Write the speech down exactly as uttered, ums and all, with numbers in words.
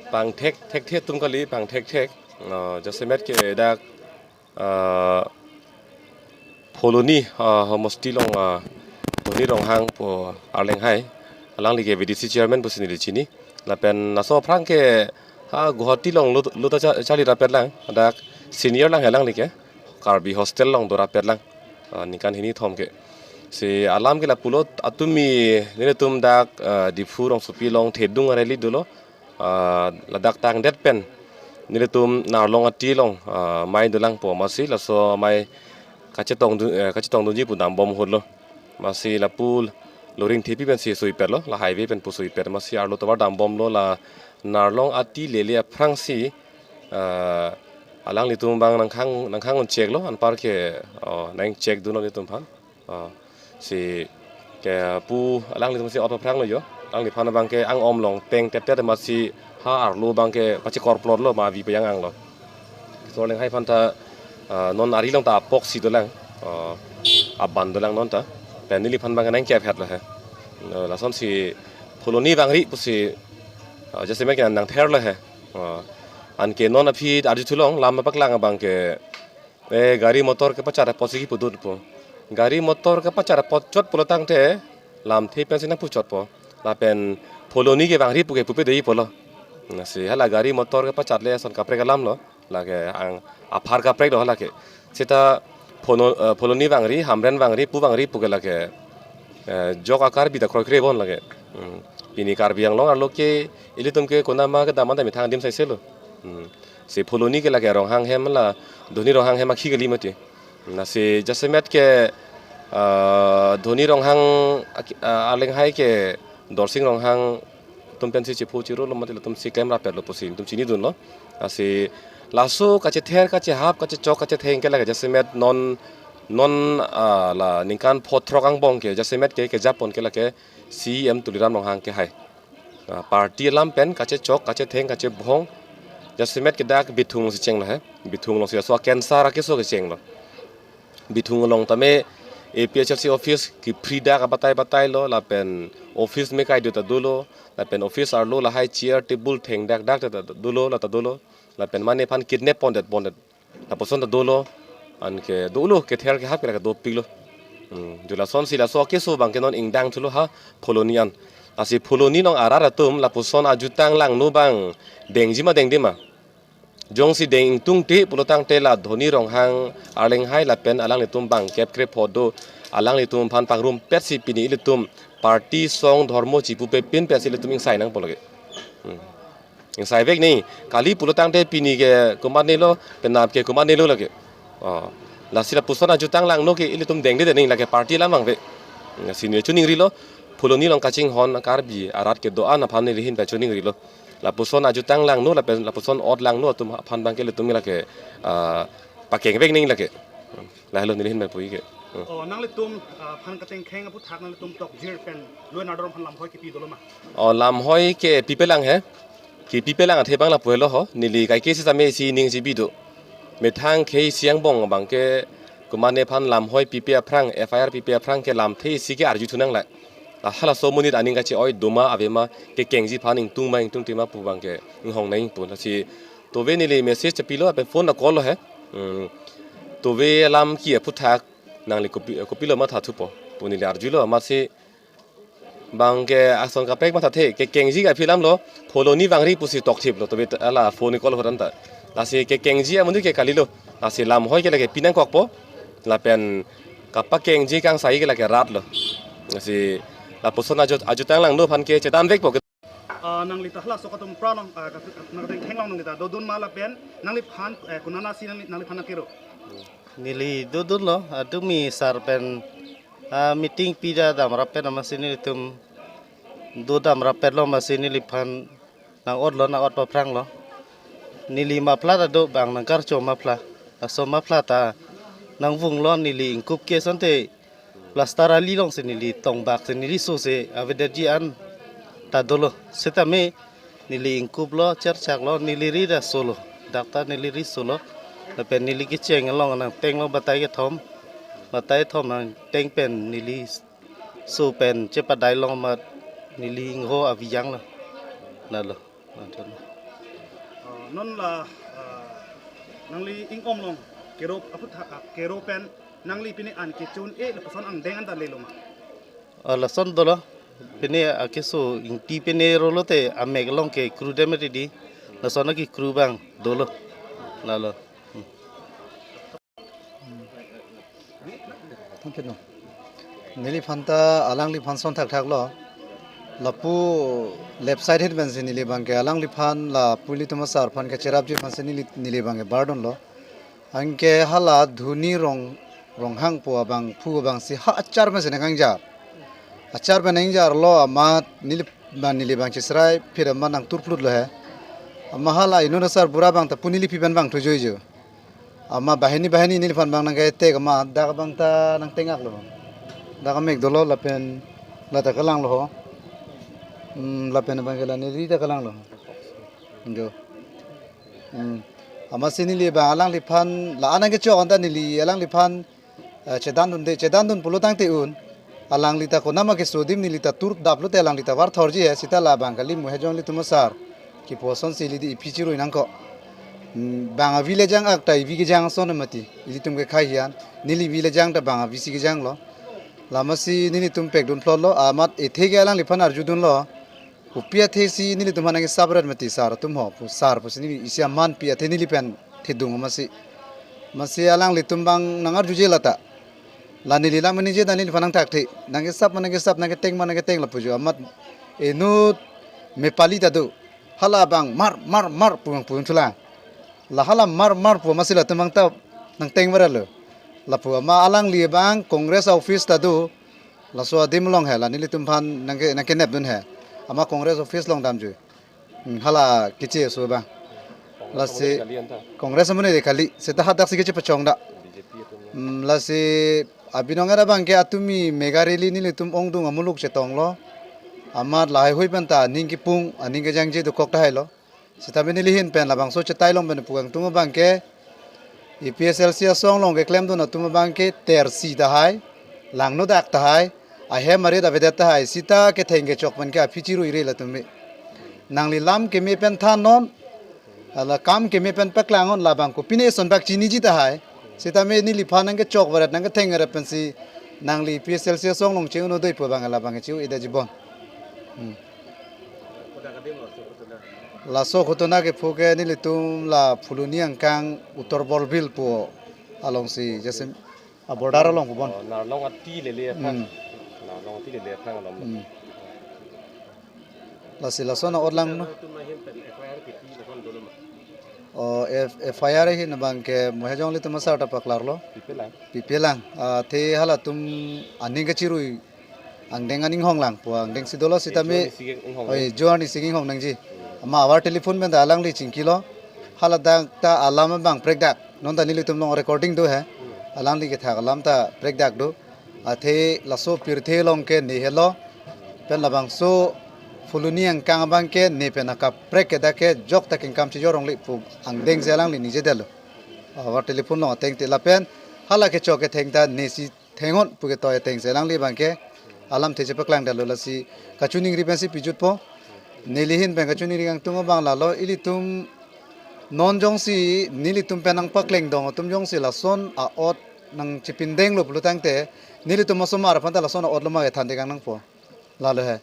Pangthek thekthe atum kali, pangthek thek. Uh, jasemet ke dak uh, Phuloni uh, homosti along uh, Dhoni Ronghang pu arleng hai. Alangli ke V D C chairman pusi neli chini. Lapen laso aphrang ke ha Guwahati along lut, lut ta cha-, charli rapet lang. Dak senior lang he alangli ke. Karbi hostel along do rapet lang. Uh, ningkan hini thom ke. Si alam ke lapulo, atumi nelitum dak uh, Diphu rongsopi along thedung a-rally dolo. Ah, ladak tangdet pen nelitum Narlong ati along, ah, amei dolang pu, amatsi laso amei kachetong du-, eh, kachetong dunji pu dambom ahut lo. Amatsi lapu Loringthepi pensi suipet lo, la highway pen pu suipet, amatsi arlo tovar dambom lo, la Narlong ati lele aphrangsi, ah, alanglitum abang nangkhang, nangkhang un-check lo, anpar ke, oh, nang-check dunlo nelitum aphan. Ah, si ke pu alanglitum si ot aphrang lo jo. Alangliphan abang ke ang-om along teng tep tep amatsi ha arlo abang ke pachekor plot lo, ma avi pajang-ang lo. So arleng hai aphan ta, ah, non ari along ta apok si dolang. Ah, aban dolang non ta. Pen neliphan abang ke nangkep het lo he. Ah, lasonsi Phuloni vangri pusi, ah, jasemet ke nangther lo he. Ah, anke non aphi arjuthu long lam paklang abang ke Eh, gari motor kepachat apotsi kipu dun pu. Gari motor kepachat apot chot pulo tangte lamthe pensi nangpu chot po. Lapen Phuloni ke vangri pu ke pupe dei pulo. Lasi hala gari motor kepachat le ason kaprek alam lo. Lake ang aphar kaprek lo hala ke. Seta Phulo-, eh, Phuloni vangri, Hamren vangri, pu vangri pu ke lake, eh, jok a-Karbi ta kroikre bon lake. Hmm. Pini Karbi Anglong arlo ke ilitum ke konat ma kedam an ta methang adim saise lo. Hmm. Si Phuloni ke lake Ronghang hem la, Dhoni Ronghang hem akhi kali mati. Lasi jasemet ke, ah, Dhoni Ronghang ak-, ah, arleng hai ke Dorsing Ronghang atum pensi chepho chiro lo mati, latum si klem rapet lo pusi nelitum chini dun lo. Lasi laso kachether, kachehap, kachechok, kachetheng ke lake jasemet non, non, ah, la ningkan pho throk angbong ke jasemet ke kejapon ke lake C E M Tuliram Ronghang ke hai. Ah, party alam pen kachechok, kachetheng, kachebhong. Jasemet ke dak Bithung si cheng lo he. Bithung alongsi laso a-cancer akeso kecheng lo. Bithung along tame A P H L C office kiphri dak abatai batai lo, lapen office me kai do ta dolo, lapen office arlo lahai chair table thengdak dak ta dolo, la ta dolo, lapen mane aphan kidnap pondet pondet lapuson ta dolo, anke dolo, kether kehap ke lake dopik lo. Hmm, jo lasonsi laso akeso abang ke non ingdang thulo ha Phuloni an. Lasi Phuloni along arat atum lapuson ajutang langno abang dengji ma dengde ma. Jongsi deng ingtungte pulo tangte la Dhoni Ronghang arleng hai lapen alanglitum bangkep krepho do, alanglitum aphan pangrumpetsi pini ilitum party song dhormo chipupe pin pensi ilitum ingsai nangpo lake. Hmm. Ingsai vek ni, kali pulo tangte pini ke komatne lo, penap ke komatne lo lake. Oh. Lasi lapuson ajutang langno ke ilitum dengde de ni lake party alam abang ve. Lasi neli choningri lo, Phuloni along kachinghon Karbi arat kedo-an aphan neli ahin pen choningri lo. Lapuson ajutang langno, lapen lapuson ot langno atum aphan abang ke ilitum lake, ah, pakeng vek ni lake. Lahelo neli ahin pen pu-i ke. Hmm. Oh, nanglitum, ah, aphan katengkheng aphuthak nanglitum tokjir pen luen ardor aphan lamhoi kipi dolo ma? Oh, lamhoi ke pipelang he. Kipipelang athe abang lapu helo ho. Neli kaike sitame isi ning chibi do. Methang khei isi angbong abang ke komatne aphan lamhoi pipe aphrang, F I R pipe aphrang ke lamthe isi ke arjuthu nanglai. La halaso amonit aning kache-oi doma avema, kekengji aphan ingtung ma ingtungte ma pu abang ke inghong nangji pu. Lasi tove neli message chepilo lapen phone a-call lo he. Hmm. Tove alam ki aphuthak nangli kopi, kopilo matha thupo pu neli arjulo, amatsi abang ke ason kaprek mathathe, kekengji ke aphi alam lo, Phuloni vangri pusi tokthip lo, tove ta-, hala phone call ahut an ta. Lasi kekengji amonit ke kalilo, lasi lamhoi ke lake pi nangkokpo, lapen kapakengji kangsai ke lake rat lo. Lasi lapuson ajut, ajutang langno aphan ke chedan vekpo ke. Ah, nangli ta halaso katum pra along, ah, kat-, kat-, nangtengkheng along nangli ta dodun ma lapen nangliphan, eh, konatsi nangli, nangliphan nangkero? Neli dodun lo, atumi sar pen, ah, meeting pida dam rapet amatsi nelitum dodam rapet lo amatsi neliphan nang-ot lo, nang-ot paphrang lo. Neli muffler ta do, bang nangkarcho muffler. Laso muffler ta nangvung lo, neli ingkup ke asonte plaster ali alongsi neli tongbak si neli so si avedetji an ta dolo. Sitame neli ingkup lo, cherchak lo, neli ri ta solo. Dak ta neli ri solo. Lapen neli kecheng along nangteng lo batai kethom. Batai thom nangteng pen neli so pen chepadai long amat neli ingho avi jang lo. Lalo. Lalo. Ah, non la, ah, nangli ingkoi along kero aphuthak, ah, kero pen nangli pini an kechun-e lapuson angdeng anta lelo ma? Ah, lason dolo. Pini akeso ingti pini rolo te amek along kekru dam ri di. Lason akekru abang dolo. Lalo. Hmm. Thank you, no. Neliphan ta alangliphan son thakthak lo. Lapu left side ahin pensi neli abangke alangliphan lapu ilitum asar aphan kecherapji aphansi neli, neli abangke bardunlo. Anke hala Dhoni Rong, Ronghang pu abangphu abangsi ha achar pensi nangkangjar. Achar pen nangjarlo amat neli, ma neli abang chesrai phir amat nangturplutlo he. Amat hala inut asar bura abang ta pu neliphi pen abang thujoijo. Amat banghini banghini neliphan abang nangketek amat dak abang ta nangtengaklo. Dak amek dolo lapen la ta kalanglo ho. Hmm, lapen abangke la neli ta kalanglo. Jo. Hmm. Amatsi neli abang alangliphan la-an nangkechok anta neli alangliphan, eh, chedandunde, chedandun pulo tangte un. Alangli ta konat ma keso adim neli ta turdaplo te alangli ta varthorji he, seta labang kali Mohejong ilitum asar kipu asonsi ili di iphi chirui nangkok. Hmm, bang avi le jang ak ta ivi kejang ason mati. Ilitum ke khaihian. Neli ivi le jang ta bang avisi kejanglo. Lamatsi nelitum pekdunphlotlo, amat ethe ke alangliphan arjudunlo. Kopi athesi nelitum aphan nangkesap rat mati sar atum ho, pu sar pusi neli isi aman pi athe neli pen thedung amatsi. Amatsi alanglitum abang nangarjuje lata. La neli lam ningje dan neliphan nangthakthe. Nangkesap ma nangkesap, nangketeng ma nangketeng lapu jo. Amat inut mepali ta do. Hala abang mar, mar, mar pu abang pu thulang. La hala mar, mar pu amatsi latum abang ta nangteng varalo. Lapu amat alangli abang Congress office ta do. Laso adim along he, la nelitum aphan nangke, nangkenepdun he. Amat Congress office along damjui. Hmm, hala keche aso abang. Lasi Congress amonit kali anta. Congress amonit kali. Seta hadak si kechepachong dak. B J P atum ya. Hmm, lasi abinong era abangke atumi mega rally nelitum ongdung amuluk chetonglo. Amat lahai hui pen ta aning kipung, aning kejangje dokok tahailo. Sitame neli ahin pen labangso chetai long pen pu kangtung abangke, A P H L C asong along keklemdun atum abangke tersi tahai, langno dak tahai, ahem arit avedet tahai, seta ketheng kechok pen ke aphi chiruire latum me. Nangli lam keme pen thannon, hala kam keme pen paklang-on labang kopine eson bak chiniji tahai. Sitame neliphan nangkechok varet nangketheng varet pensi nangli A P H L C asong along che-un-o doi pu abang labang che-un-edetji bon. Hmm. Laso ghotona kepho ke nelitum la Phuloni angkang Uttor Borbil pu alongsi jasim a border along pu bon. Oh, Narlong ati lele aphan. Hmm. Narlong ati lele aphan along. Hmm. Lasi lason a-ot langno. Tum ahin pen F I R kipi lason dolo ma? Oh, F-, F I R ahin abangke Mohejong ilitum asar ta paklarlo. Pipelang. Pipelang. Ah, athe halatum aning kachirui angdeng aning honglangpo, angdengsi dolo sitame. Johan isi inghong. Oi, Johan isi inghong nangji. Amat avar telephone pen ta alangli chingkilo. Hala dak ta alam abang prekdak. Non ta nelitum along recording do he. Alangli kethak alam ta prekdak do. Athe laso pirthe along ke ne helo. Pen labangso Phuloni angkang abangke ne pen akaprek ke dak ke jok ta kengkam chejor ongli pu angdengsi alangli ningjedetlo. Avar telephone along ateng te lapen hala kechok ketheng ta nesi theng-un pu ketoi atengsi alangli abangke alamthe chepaklangdetlo lasi kachiningri pensi pijutpo. Neli ahin pen kachiningri kangtung abang lalo ilitum non jongsi nelitum pen nangpaklengdun atum jongsi lason a-ot nangchipindenglo pulo tangte nelitum osomar aphan ta lason a-otlo ma kethan tekang nangpo. Lalo he.